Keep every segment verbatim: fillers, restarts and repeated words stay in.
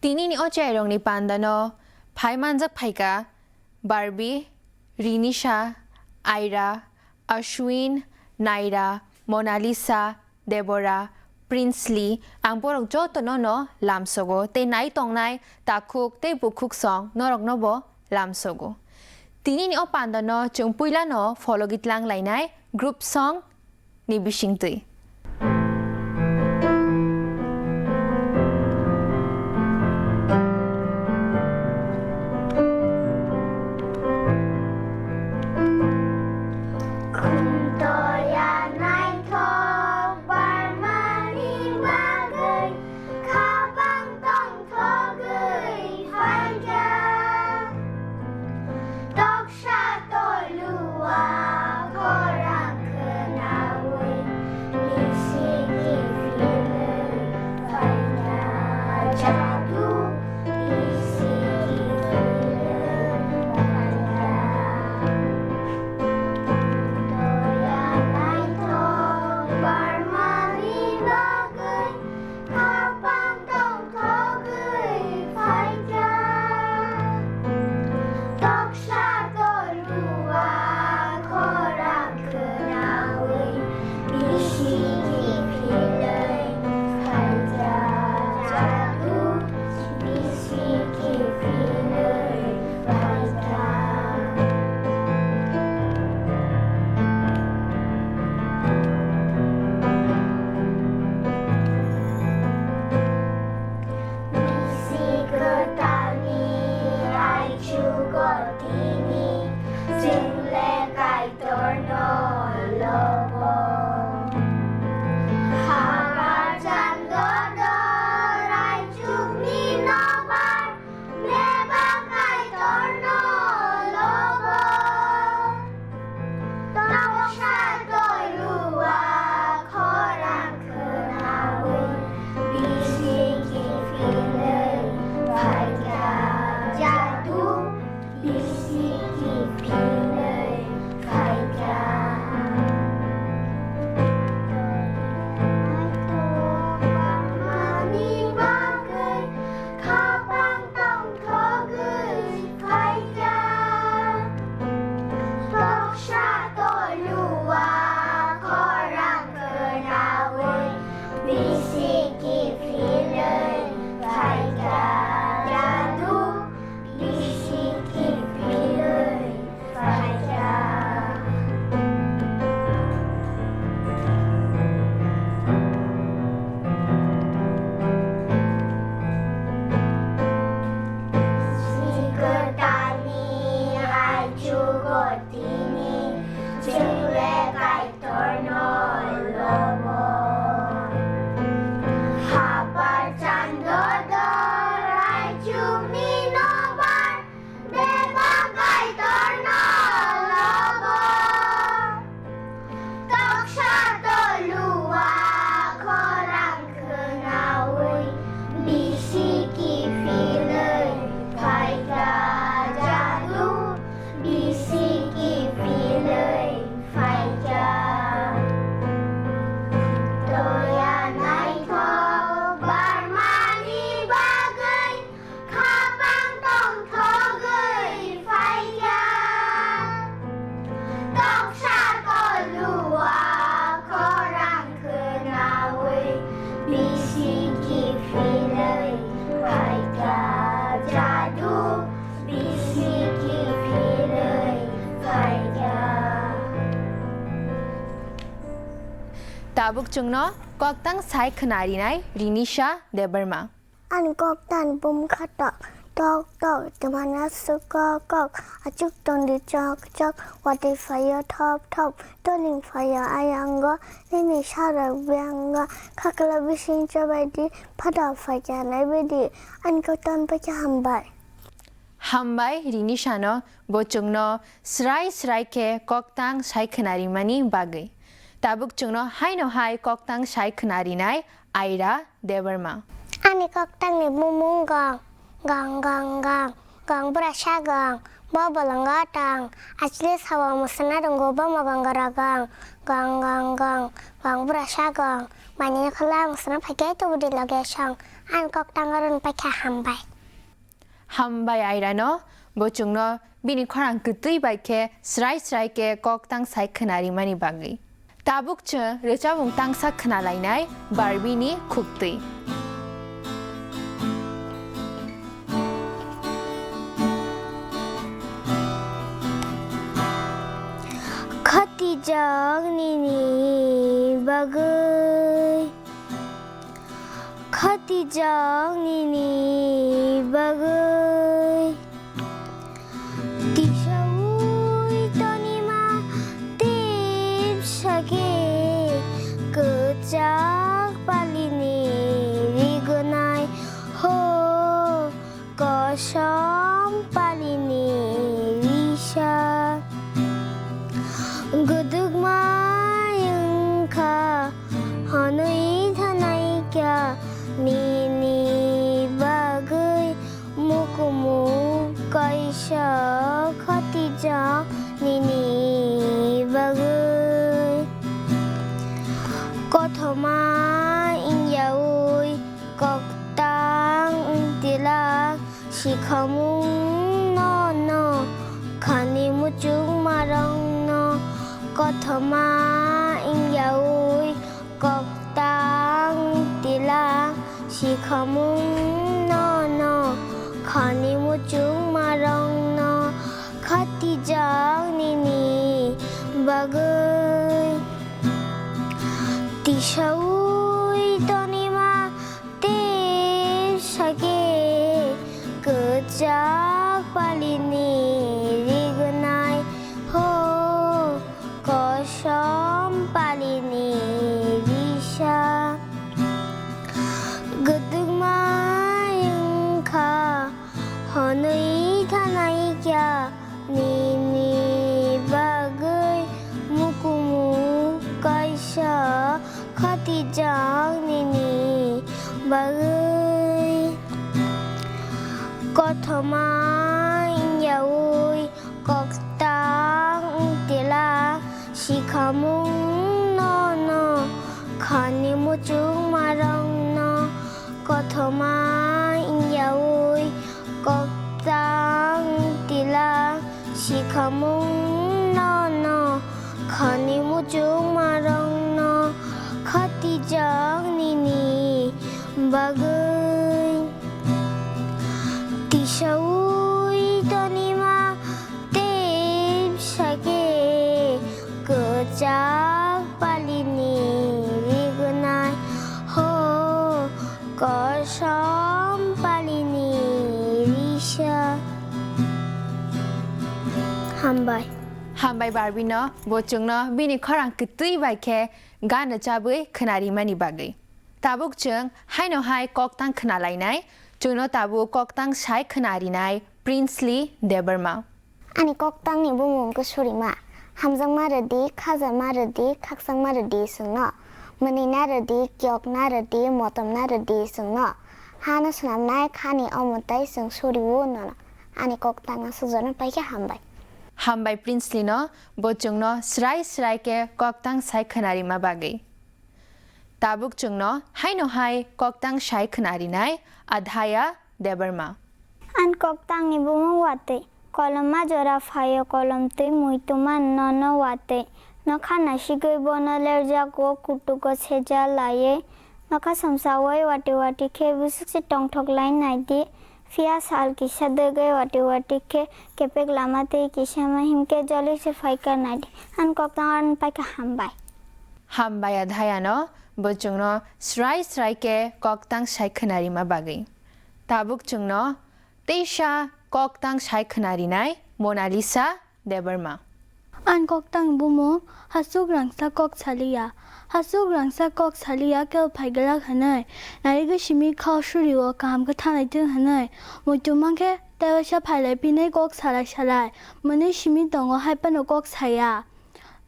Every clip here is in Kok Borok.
Tinini o cherairokni pandano phai manjak phaikha Barbie, Rinisha, Aira, Ashwin, Naira, Monalisa, Deborah, Princely, ang borok jotono no lamsogo tei nai tongnai takhuk tei bukhuk song norokno bo lamsogo. Tinini o pandano chwng puilano fologwi tlang lainai group song ni bisingtwi. Khumtoya naithok barmani bagwi khabang tongthogwi phaikha. Toksa tolua khorang khnaui bisi kiphilwi phaikha. Jadu bisi kiphilwi phaikha. Toya naithok barmani bagwi khabang tongthogwi phaikha. Toksa tolua khorang khnaui bisi kiphilwi phaikha. Jadu bisi kiphilwi phaikha. Bisi kwtalni aichugo tini chwngle Kaitorno lobo. Hapar chando dor aichukni nobar bebak Kaitorno lobo. Toksa tolua khorang khnaui bisi kiphilwi phaikha. Jadu bisi kiphilwi phaikha. Naithok barmani bagwi khabang tongthogwi phaikha. Toksa tolua khorang khnaui bisi kiphilwi phaikha. Jadu bisi kiphilwi phaikha. Sikotani aichugo tini chwngle Kaitorno lobo. Hapar chando dor aichukni nobar bebak Kaitorno lobo. Toksa tolua khorang khnaui bisi kiphilwi phaikha. Jadu bisi kiphilwi phaikha. Toya naithok barmani bagwi khabang tongthogwi phaikha. Toksa tolua khorang khnaui bisi kiphilwi phaikha. Jadu bisi kiphilwi phaikha. Tabuk chwngno koktang sai khnarinai Rinisha Debbarma. Ani koktang bumkha tok, tok, tok, twmana su kok, kok, achuk tongdi chok, chok, watwi phaio thop, thop, toling phaio ayango, nini sarok biyango, khakla bising chabaidi, phada phaikha naibaidi, ani koktang paikha hambai. Hambai Rinisha no bo chwngno srai srai khe koktang sai khwnarimani bagwi. Tabuk chwngno haino hai koktang sai khwnarinai Aira Debbarma. Ani koktangni bumung gong, gong, gong, gong, gong bwrasa gong, Bo bolongo tong, achili sawa musana rungo bo mogongo rogang, gong gong gong, gong burasa gong, manini khola musana phaikhe tubudi loge song, ang kok tango run paikha hambai. Hambai Airano, bo chwngno bini khorang kwtwi bai khe srai srai khe kok tang sai khwna rimani bagwi. Tabuk chwng rwchapmung tangsa khna lainai Barbie ni khuktwi. Khatijak nini bagwi, khatijak nini bagwi. Tisaui tonima tip sake kwchak palini rigunai ho kosom palini risa. Gudukma wngkha honui thanai kya nini bagwi. Mukumu kaisa khatijak nini bagwi. Kothoma wngyaui koktang wngtila sikhamung nono khani muchungmarokno. Kothoma wngyaui koktang tila sikhamung nono khani muchungmarokno khatijak nini bagwi. Tisaui tonima tip sake kwchak palini rigunai ho kosom palini risa. Gudukma wngkha honui thanai kya nini bagwi. Mukumu kaisa khatijak nini bagwi. Kothoma wngyaui koktang wngtila sikhamung nono khani muchungmarokno. Kothoma wngyaui koktang wngtila sikhamung nono khani muchungmarokno khatijak nini bagwi. Tisaui tonima tip sake kwchak palini rigunai ho kosom palini risa. Hambai. Hambai Barbie no, bo chwngno bini khorang kwtwi bai khe gan rwchabwi khwnarimani bagwi. Tabuk chwng haino hai koktang khwnalainai, chwngno tabuk koktang sai khwnarinai Princely Debbarma. Ani koktangni bumung khe Surima. Hamjakma rwdi, khajama rwdi, khakchangma rwdi chwngno. Mwnwina rwdi, kiyokna rwdi, motomna rwdi chwngno. Hano swnamnai khani omo tei chwng suri-o nono. Ani koktang aswk jono paikhe hambai. Hambai Princely no, bo chwngno srai srai khe koktang sai khwnarima bagwi. Tabuk chwngno haino hai koktang sai khwnarinai Adhaya Debbarma. Ani koktangni bumung watwi. Koloma jora phaio kolom twi muituma nono watwi. Nokha nasigwi bono lerjago kutugo seja laiwi. Nokha somsawoi wati wati khe bwswk se tongthok lai naidi. Phiya sal kisa dwgwi wati wati khe kepek lama twi kisa ma himkhe joli se phaikha naidi. Ani koktang ani paikha hambai. Hambai Adhaya no, bo chwngno srai srai khe koktang sai khwnarima bagwi. Tabuk chwngno teisa koktang sai khwnarinai Monalisa Debbarma. Ani koktang bumung Hasuk Rangsa Kok Saliya. Hasuk Rangsa Kok Saliya kebo phaiglak hwnwi narigwi simi khao suri-o kaham khe thanai thung hwnwi muitu mankhe tei waisa phailai phinwi kok salai salai mwnwi simi tongo hai phano kok saya.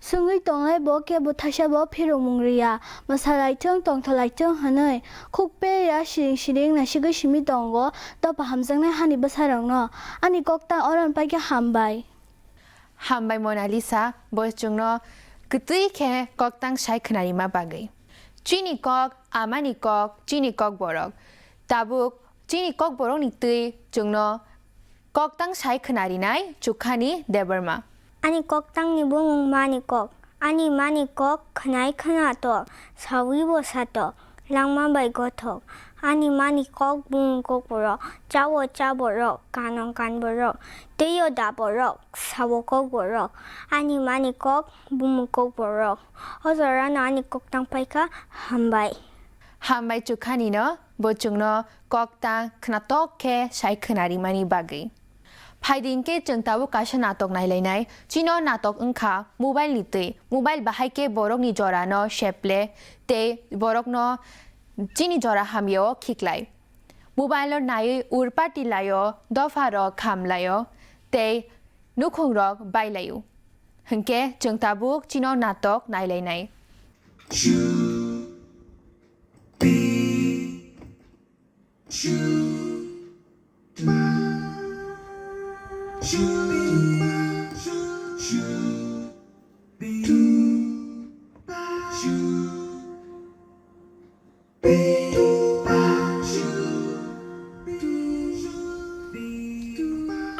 Swngwi tonglai bo kebo thaisa bo phirokmung rwya, mwsalaithwng tongtholaithwng hwnwi. Khuk pe ya siring siring naisigwi simi tongo dopha hamjaknai hani bwsarokno. Ani koktang oron paikhe hambai. Hambai Monalisa, bo chwngno kwtwi khe koktang sai khwnarima bagwi. Chini kok, amani kok, chini kokborok. Tabuk chini kokborokni twi chwngno koktang sai khwnarinai Chukhani Debbarma. Ani koktangni bumung Mani kok. Ani mani kok khwnai khwnato, sawi bo sato, langma bai gothok. Ani mani kok bumung kokborok, chao chaborok, kano kanborok, teiyo daborok, sao kokborok. Ani mani kok bumung kokborok. O jorano ani koktang paikha, hambai. Hambai Chukhanino, bo chwngno koktang khwnatok khe sai khwnarimani bagwi. Phaidi hinkhe chwng tabuk kaisa natok nailainai. Chino natok wngkha mobile ni twi. Mobile bahai khe borokni jorano seple tei borokno chini jora hamyao khiklai. Mobile no naiwi urpati laio, dopha rok kham laio tei nukhung rok bai laio. Hinkhe chwng tabuk chino natok nailainai.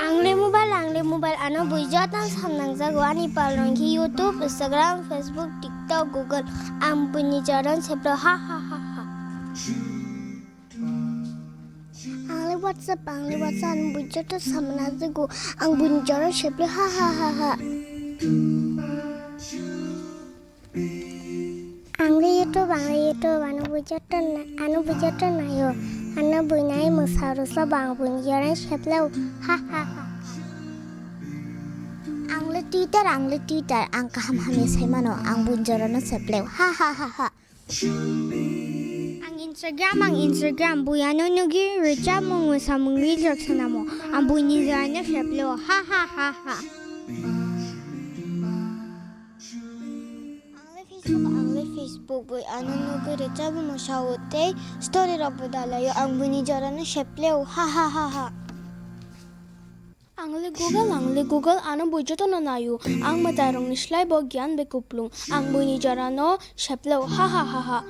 Ang le mobile, ang le mobile, ano bui joto samnang jago ani palrong khe YouTube, Instagram, Facebook, TikTok, Google. Ang buini joran seplo ha ha ha ha. Ang le WhatsApp, ang le WhatsApp, ano bui joto samna jago. Ang buini joran seplo ha ha ha ha. Ang le YouTube, ang le YouTube, ano bui joto na-, ano bui joto naio. Ano bui nai mwsa rwsa bo ang buini joran seplo ha ha ha. Ang le Twitter, ang le Twitter, ang kaham hamya sai mano, ang buini jorano sepleo. Ha ha ha ha. Ang Instagram, ang Instagram, bui ano nugwi rwchapmung mwsamung reel rok sanamo. Ang buini jorano sepleo. Ha ha ha ha. Ang le Facebook, ang le Facebook, bui ano nugwi rwchapmung mwsao tei story rok bo dalaio. Ang buini jorano sepleo. Ha ha ha ha. Ang le Google, ang le Google, ano bui jotono naio. Ang mwtairokni slai bo giyan bai kuplung. Ang buini jorano sepleo. Ha ha ha ha.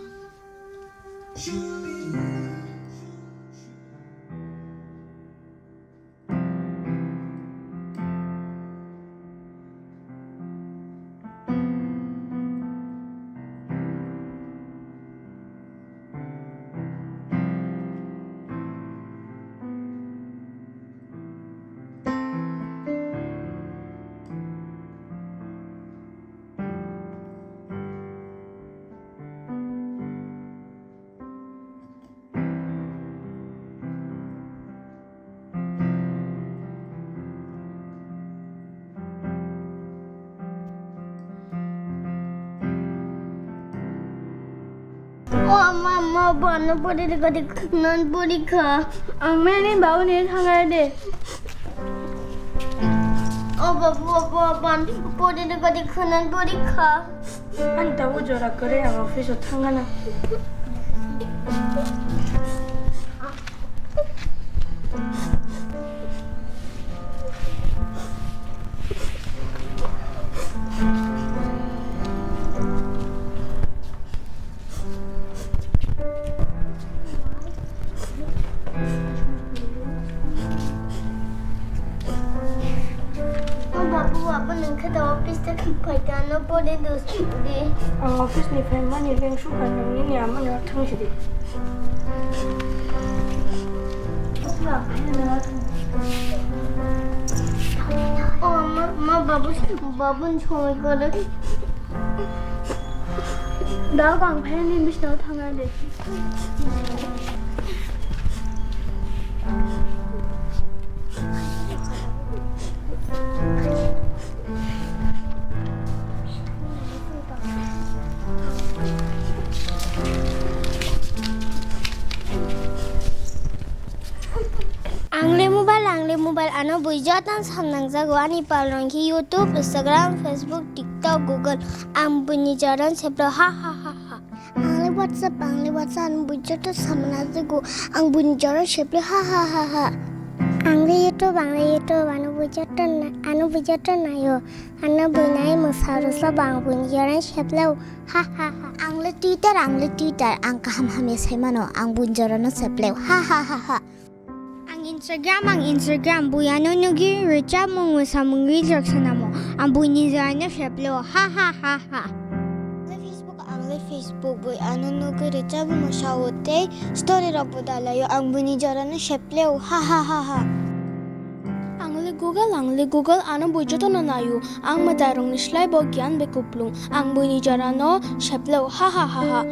O ma, ma, bo ano pori de gadi nan pori kha. Ang mani bau ne thangai de. O babu, babu, ban pori de gadi khanan pori kha. Ani tabuk jora kwrwi, ang office o thangana. O babu, babu, nwng khe da office ta thang phai ta, ano pore dos di. Ang office ni phaimani leng sukha nang nini ama no thang sidi. O ma, ma, babu, babu ni somoi kore. Da kang phaini bisna thangai de. Ang le mobile, ang le mobile, ano bui joto samnang jago ani palrong khe YouTube, Instagram, Facebook, TikTok. Google, ang buini jorano sepleo, ha ha ha ha. Ang le WhatsApp, ang le WhatsApp, ang bui joto samani jago, ang buini jorano sepleo, ha ha ha ha. Ang le YouTube, ang le YouTube, ano bui joto na-, ano bui joto naio, ano bui nai mwsa rwsla bo ang buini jorano sepleo, ha ha ha. Ang le Twitter, ang le Twitter, ang kaham hamya sai mano, ang buini jorano sepleo, ha ha ha ha. Ang Instagram, ang Instagram, bui ano nugwi rwchapmung mwsamung reel rok swnamo. Ang buini jorano sepleo, ha ha ha ha. Ang le Facebook, ang le Facebook, bui ano nugwi rwchapmung mwsao tei story rok bo dalaio. Ang buini jorano sepleo, ha ha ha ha. Ang le Google, ang le Google, ano bui jotono naio. Ang mwtairokni slai bo giyan bai kuplung. Ang buini jorano sepleo, ha ha ha ha.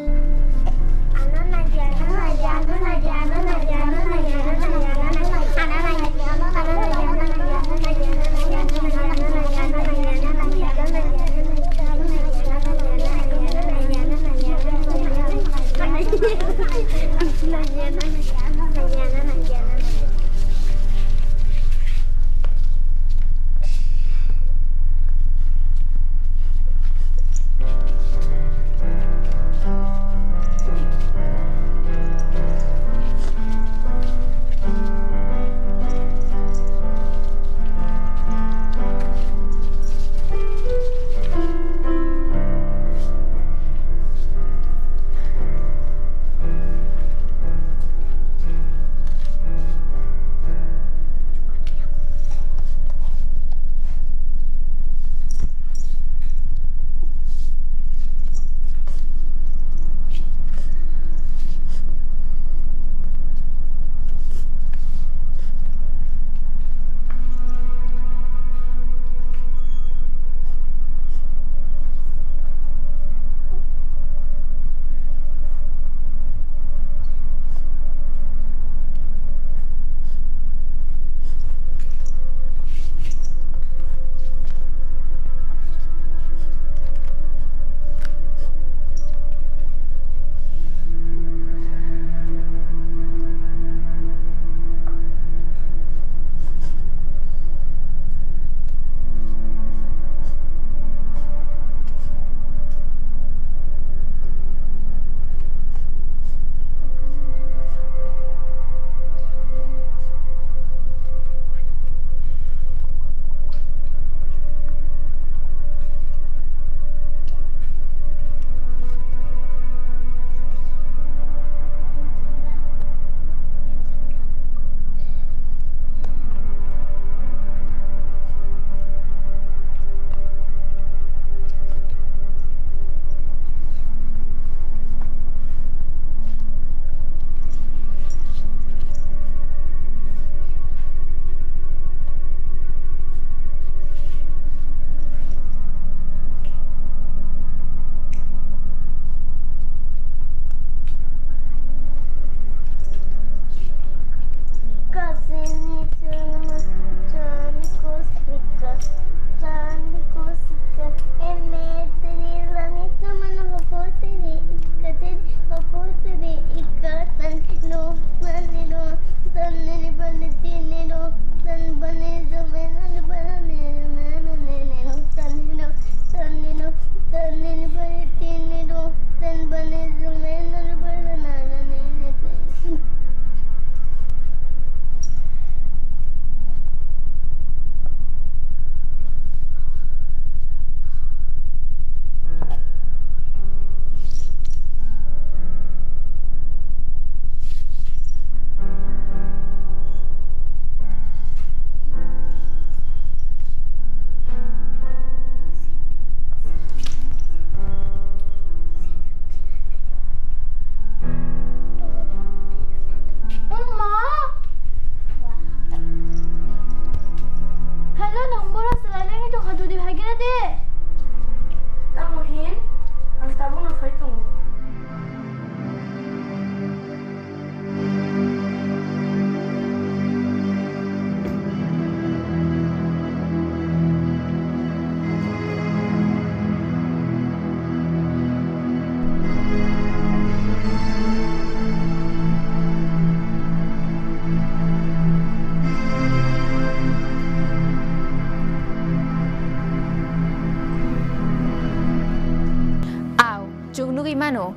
Ano,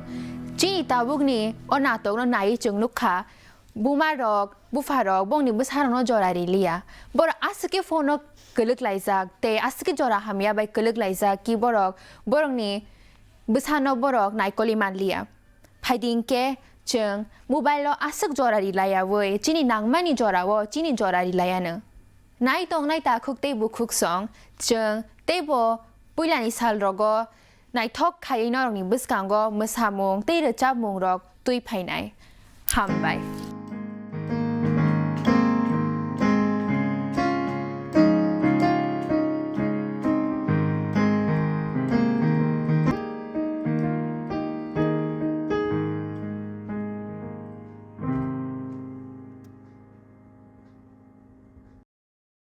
chini tabukni o natokno naiwi chwng nukha, bumarok, bupharok bongni bwsarokno jora riliya. Borok aswk khe phone-o kwlwk laijak tei aswk khe jora hamya bai kwlwk laijak ki borok, borokni bwsano borok naikoli manliya. Phaidi hinkhe chwng mobile-o aswk jora rilayawi chini nangmani jorao chini jora rilayano. Nai tongnai takhuk tei bukhuk song, chwng teibo puilani salrogo naithok khaiwi norokni bwskango mwsamung tei rwchapmungrok twi phainai. Hambai.